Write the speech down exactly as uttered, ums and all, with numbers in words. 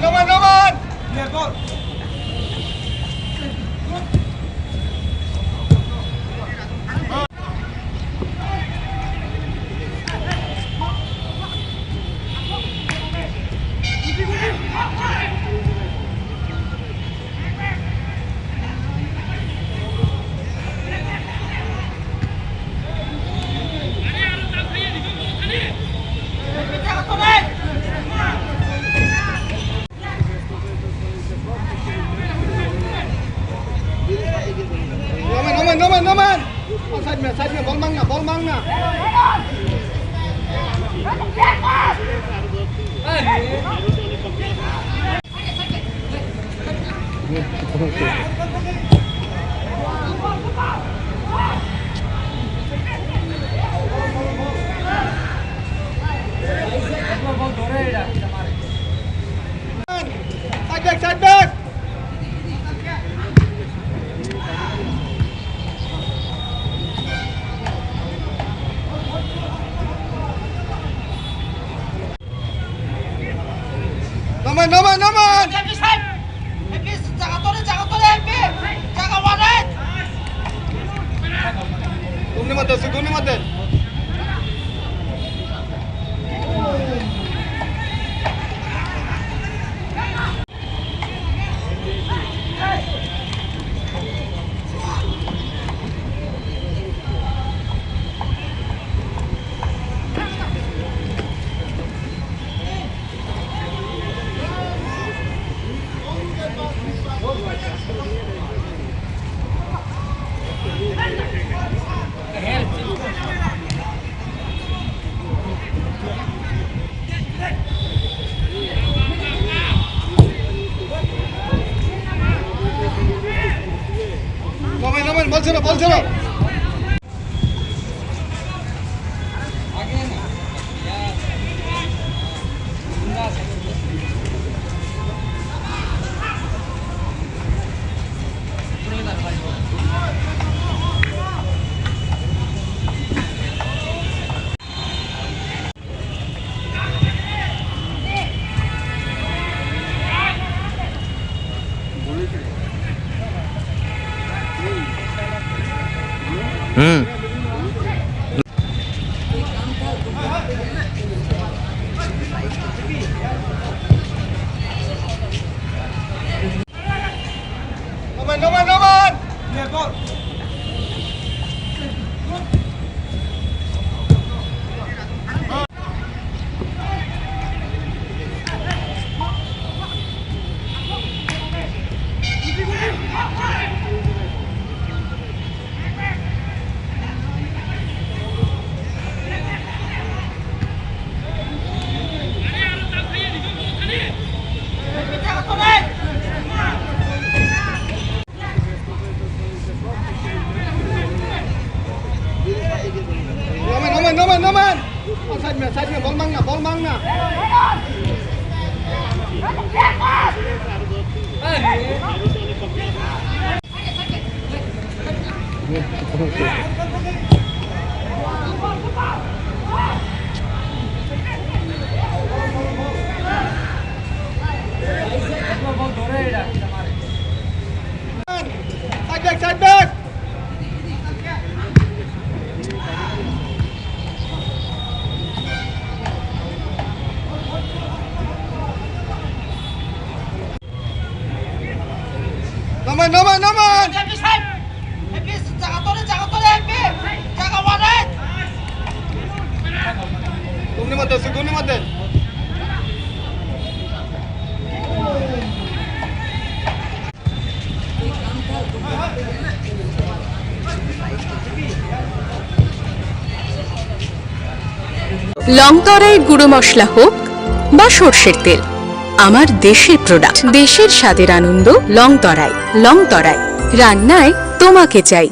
Noman, Noman! Noman, Noman, Noman, Noman! Oh, side me, side me, bol mangna, bol mangna! Side back, side back! Noman, Noman, Noman! Happy side! Happy, jaga tore, jaga tore, happy! Jaga one! Dumni mate, si dumni mate. Noman, Noman, bol chhoro, bol chhoro. Hmm. Noman, Noman, Noman! Noman, Noman, Noman, Noman! Oh, side me, side me, bol mangna, bol mangna! Side back, side back! Noman, Noman, Noman! Happy side! Happy, jaga tore, jaga tore, happy! Jaga one! Dumni mate, si dumni mate. লং তরাই গুঁড়ো মশলা হোক বা সর্ষের তেল, আমার দেশের প্রোডাক্ট, দেশের স্বাদের আনন্দ। লং তরাই, লং তরাই, রান্নায় তোমাকে চাই।